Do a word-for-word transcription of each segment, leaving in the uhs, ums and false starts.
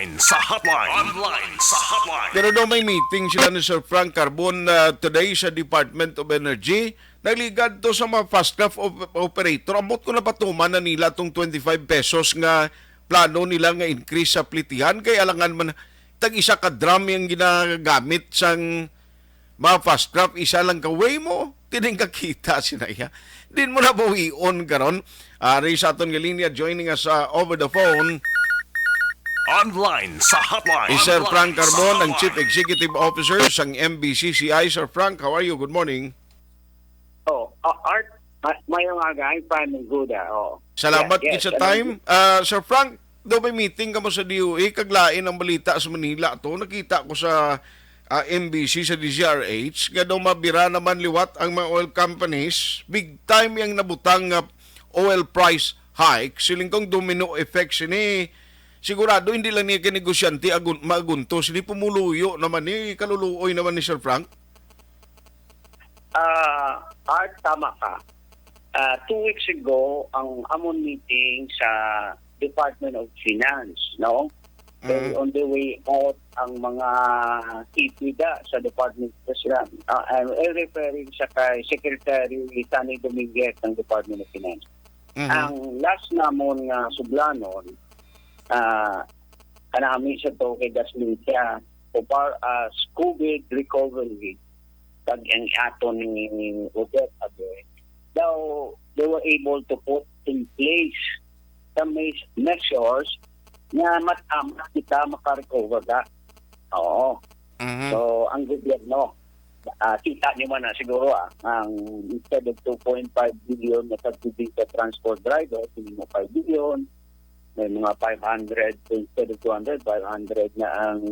Sa hotline. Online sa hotline. Pero daw may meeting sila ni Sir Frank Carbon, ah, today sa Department of Energy. Nagligad to sa mga fast craft op- operator. Ambot ko napatuman na nila tong twenty-five pesos nga plano nila nga increase sa plitihan. Kay alangan man, tag isa ka drum yung ginagamit sang mga fast craft, isa lang ka way mo, tining kakita sinaya. Din mo na bawion karon. Ari sa aton nga linya, joining us, uh, over the phone. Online sa hotline. Is Sir Frank Carbon, ang Chief Executive Officer sang M B C C I. Sir Frank, how are you? Good morning. Oh, uh, Art, uh, mayong aga. I'm fine and good, ah. Oh. Salamat Yeah, gid yes, sa ano time. Ah, Sir Frank, daw may meeting kamo sa D O E, kag lain ang balita sa Manila to. Nakita ko sa, ah, M B C sa D Z R H nga daw mabira naman liwat ang mga oil companies. Big time yang nabutang nga oil price hike. Siling kong domino effect sini. Sigurado hindi lang niya kay negosyante agun maaguntos. Sini pumuluyo naman ni, kaluluoy naman ni Sir Frank. Ah, Art, tama ka. Ah, two weeks ago, ang amon meeting sa Department of Finance, no? Kay Mm. on the way out ang mga ipida sa Department of Finance. Ah, I'm referring sa kay Secretary Sonny Dominguez ng Department of Finance. Mhm. Ang last namon nga sudlanon, ah, kanami sa to kay Gaslinsia, so far as COVID recovery, kag ang ato ni Odette Abe, daw they were able to put in place some mes- measures nga matamat kita makarecover ka. Oo. Mhm. So, ang gobyerno, ah, kita niyo man na siguro, ah, ang instead of two point five billion na subsidy sa transport driver, hindi mo five billion, may mga five hundred, instead of two hundred, five hundred na ang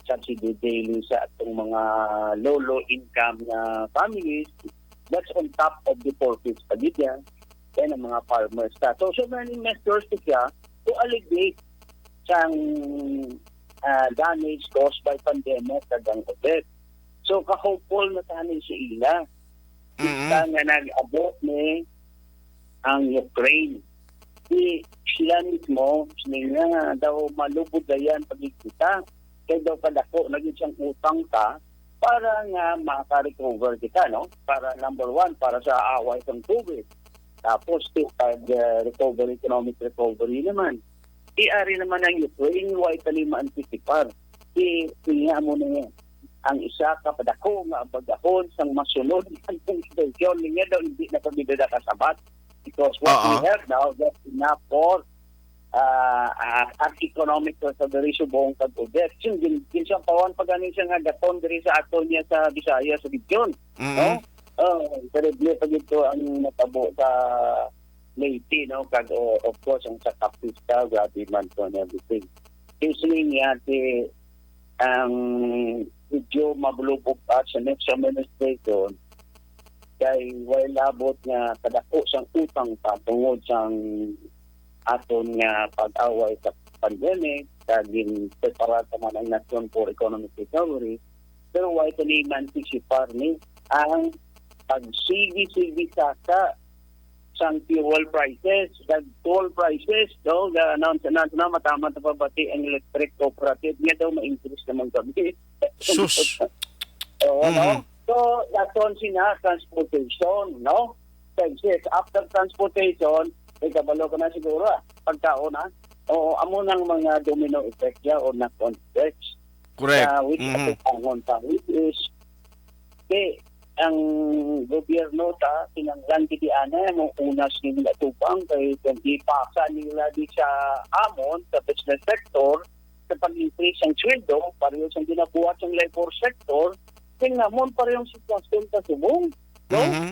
subsidy daily sa atong mga low, low income na families. That's on top of the four fifths pa gid yan. Then ang mga farmers ta. So, so many measures to siya to alleviate sang, ah, damage caused by pandemic kag ang COVID. So, ka-hopeful na tanan sa ila. Mm-mm. Kita nga nag-abot ni ang Ukraine. Di sila mismo, sila nga daw malubod na yan pagkikita. Kaya daw padako na gid siyang utang ta para nga maka-recover kita, no? Para number one, para sa away sang COVID. Tapos, to, pag, uh, recovery, economic recovery naman. Di ari naman ang Ukraine, why pa ni ma-anticipar? Di, niya mo na yan. Ang isa ka padako nga bagahon sang masunod ang inflation niya daw hindi na kami dada kasabat. Because what we Oo. have now, that's enough for, uh, uh, an economic recovery subong kag Odette. Yung gin-, gin-, siya pawan pa gani siya nga gaton diri sa ato niya sa Bisaya sa region. Mm-hmm. No? Oh, terrible pa gid to ang natabo sa Leyte, no? Kag, o, of course, ang sa Capiz, grabe man to and everything. Listening niya, si, ang medyo mabulubog pa sa next administration, kay way labot nga kadako sang utang pa tungod sang aton nga pag-away sa pandemic, kag ginpreparar pa man ang nasyon for economic recovery, pero way pa ni man anticipar ni ang pagsigi-sigi saka sang fuel prices, kag toll prices, no? Ga-announce, announce na, mataman na pabati ang electric cooperative niya daw, ma-increase naman kami. Sus. Oo, no? Mhm. So, that's on sina transportation, no? Prices. After transportation, may kabalo ka na siguro, ah. Pagkaon, ah. Oo, amo nang mga domino effect niya or knock-on effects. Correct. Sa which Mhm. atubangon pa, which is, di, ang gobyerno ta, kinahanglan gid ana mo unas nila tubang kay kung ipasa nila di sa amon, sa business sector, sa pag-increase ang sweldo, pareho sa ginabuhat sa labor sector, kay namon pareho ang sitwasyon sa subong, no? Mhm.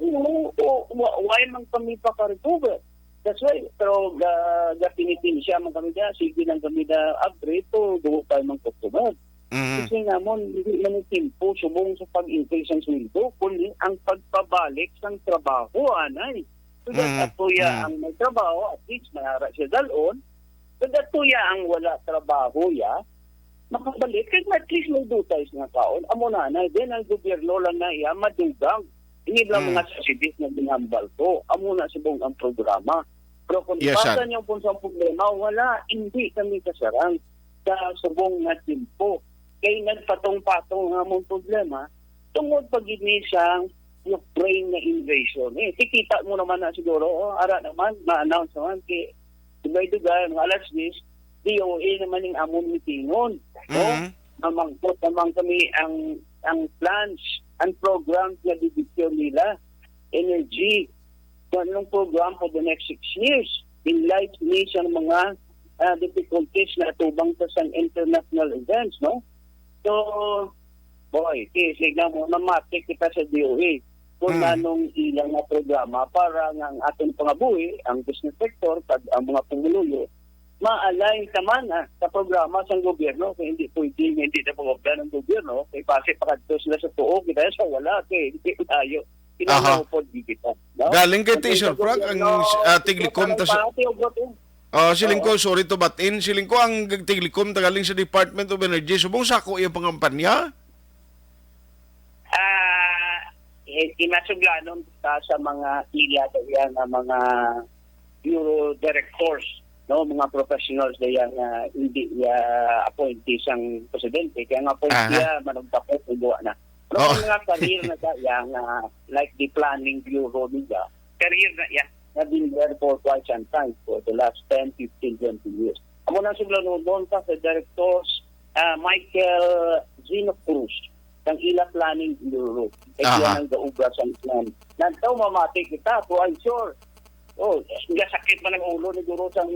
Oo, o, wa-, why man kami pa ka-recover? That's why, pero ga-, ga-penitensya man kami dyan, sige lang kami na agree to, dugo tayo mang customer. Mhm. Kasi namon, hindi man yung tempo, subong sa pag-increase ang sweldo, kundi ang pagpabalik sang trabaho, anay. So, that Mhm. atuya Mhm. ang may trabaho, at least, may ara siya dalon. So, that atuya ang wala trabaho, ya, makabalik, kay at least may dutay nga kaon. Amo na, na, then ang gobyerno lang na iya, madugang. Hindi lang Mm. mga subsidies na ginhambal ko. Amo na subong ang programa. Pero kung Yes, ipasa sir. niyo kung sa problema, wala, hindi kami kasarang. sa subong nga tiempo. Kay nagpatong-patong ang among problema tungod pa gid ni sa Ukraine nga invasion. Eh, kikita mo naman na siguro, oh, ara naman, ma-announce naman kay dugay-dugay, mga alas diyes, D O A naman ang among meetingon. No? Mhm. Mamangkot naman kami ang, ang plans, ang programs nga didikyon nila, energy, kung anong program for the next six years in light ni sa mga, ah, difficulties na atubang sa sang international events, no? So, boy, sige na mo, mamatik kita sa D O A kung Mm. anong ilang nga programa para nga ang ating pangabuhi, ang business sector, kag ang mga pumuluyo, ma-align naman, ah, sa programa sang gobyerno. Kaya hindi pwede nga hindi na pag-obra ng gobyerno. Kaya base pa kadto sila sa tuo, kita sa wala, kaya hindi tayo. Aha. Kinahanglan po di kita, no? Galing kay Ang Teacher sa Frank, ang, gobyerno, ah, tiglikom ito ta sa, talaga, ate, obra po. Ah, siling Oo. ko, sorry to butt in. Siling ko ang tiglikom ta galing sa Department of Energy. Subong sa ako iyang pangampanya? Ah, eh, kinasuglanon ta sa mga ila kaya nga mga bureau directors, no, mga professionals kaya nga hindi iya appointee sang presidente, kaya nga appointee Aha. iya, manugtapos, ugwa na. Pero Oo. may mga career na kaya nga, like the planning bureau nila, career na iya, na been there for quite some time, for the last ten, fifteen, twenty years. Amo na sila noon pa sa Directors, ah, Michael Zeno Cruz, kang ila planning bureau. Kay siya Aha. nang gaubra sa plan. Nagtaw mamati kita, to, I'm sure. Oh, gasakit man ang ulo ni guro sang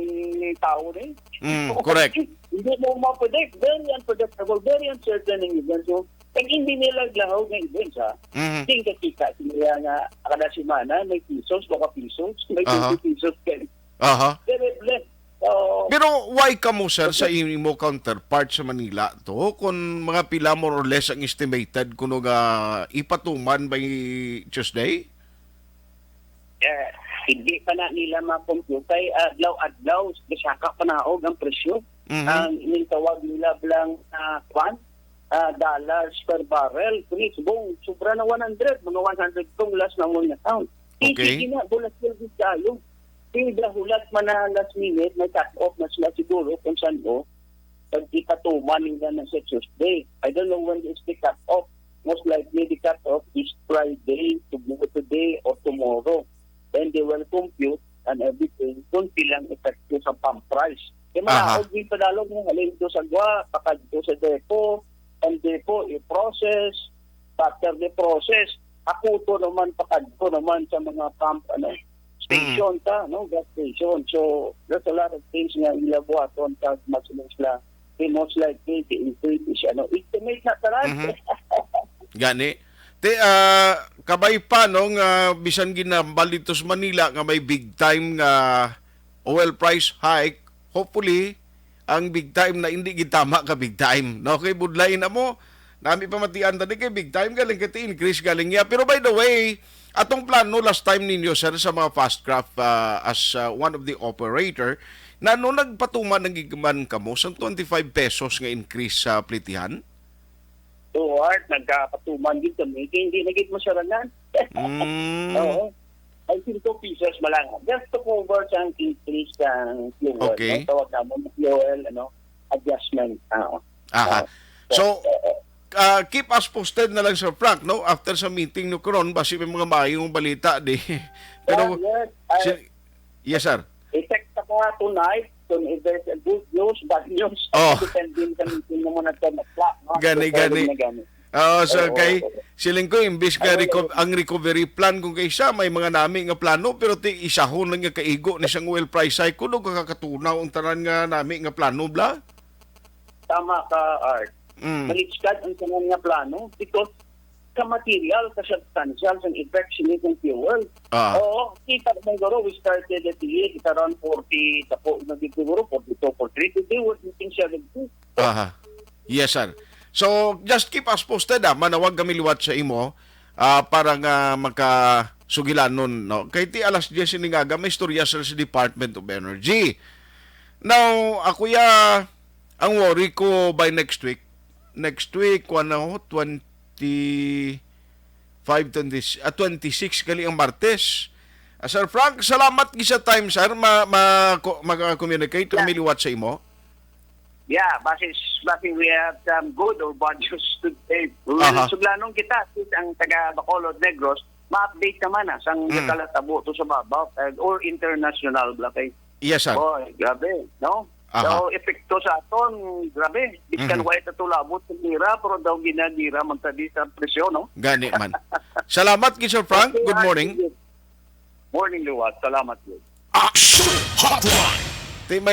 tao ni. Mm, correct. Hindi mo ma-predict. Very unpredictable, very uncertain ang event. So, kag hindi nila lahaw nga events, ha? Mhm. Sing kakita sila nga kada semana may pesos, baka pesos, may Aha. twenty pesos kay Aha. Terrible. So, Pero why kamo, sir, sa imo counterpart sa Manila to, kung mga pila more or less ang estimated kuno nga ipatuman by Tuesday? Eh, hindi pa na nila ma-compute kay adlaw-adlaw, bisaka panaog ang presyo. Mhm. Ang ining tawag nila blang, ah, kwan, ah, dollars per barrel. Kuni subong, sobra na one hundred, mga one hundred tong last na mo nga count. Okay. Sige na, volatile gid tayo. Kaya hulat man na last minute, may cut off na sila siguro kung saan o. Pag ipatuman nila na sa Tuesday. I don't know when is the cut off. Most likely, the cut off is Friday, to-, today or tomorrow. Then they will compute and everything kung pilang epekto sa pump price. Kaya Aha. malaog yung padalog mo, halin to sa gwa, pakadto sa depo, ang depo, i-process, after the process, ako to naman, pakadto naman sa mga pump, ano, station Mm. ta, no, gas station. So, there's a lot of things nga ila buhaton kag mas sila, they most likely, the increase is, ano, estimate na tanan. Mhm. Gani. Te, ah, kabay pa, no, nga bisan ginambal dito sa Manila nga may big time nga oil price hike, hopefully, ang big time na hindi gitama ka big time. No? Kay budlay na mo, nami pamatian tani kay big time galing kay increase galing niya. Pero by the way, atong plano last time ninyo, sir, sa mga fast craft, ah, as, ah, one of the operator, na no nagpatuman ng gigaman kamo sa twenty-five pesos nga increase sa plitihan? Lord, nagkapatuman gid kami, kay hindi na gid masarangan. Mm. Oo. Ay, five pesos man lang. Just to cover sa increase sa fuel. Okay. No? Tawag naman ng fuel, ano, adjustment. Oo. Aha. Oo. So, So, oo. ah, keep us posted na lang, Sir Frank, no? After sa meeting no karon, basi may mga maayong balita di. Pero, Oh, yes. Ay, si-, yes, sir. I-text ka tonight kung if there's a good news, bad news. Oh. Depende sa meeting mo na sa Matla, no? Gani, So, gani. Na gani. Oo, so Oo, kay oo. Siling ko, imbis nga Ano reco-, yun? Ang recovery plan kung kay siya, may mga nami nga plano, pero ti isahon lang nga kaigo ni sang oil price cycle, o kakatunaw ang tanan nga nami nga plano, bla? Tama ka, Art. Mm. Maliskad ang tanan nga plano because ka material, ka substantial, sang effects ni sang fuel. Ah. Oo, kita mo guro, we started at the year, kita around forty, tapo na siguro, forty-two, forty-three, today we're meeting seventy. Aha. Yes, sir. So, just keep us posted, ah. Manawag kami liwat sa imo, ah, para nga makasugilanon, no? Kay ti alas diyes ini nga aga, may istorya sa, sa Department of Energy. Now, ako ya, ang worry ko by next week. Next week, kuwan na ho, twenty-five, twenty, ah, twenty-six gali ang Martes. Ah, Sir Frank, salamat gid sa time, sir. Ma-, ma-, ko-, mag-communicate Yeah. kami liwat sa imo. Yeah, basis, basis we have some good or bad news today. Well, Aha. Suglanon kita, sis, ang taga Bacolod, Negros, ma-update naman, ah, sang Mm. nakalatabo to sa babaw, eh, or international, Black, eh. Yes, sir. Boy, grabe, no? Aha. So, epekto sa aton, grabe. Biskan Mhm. wa ito tulabot sa gira, pero daw ginagira man ta di sa presyo, no? Gani man. Salamat, Sir Frank. Good morning. Morning, Liwat. Salamat, Liwat. Action Hotline. Ti may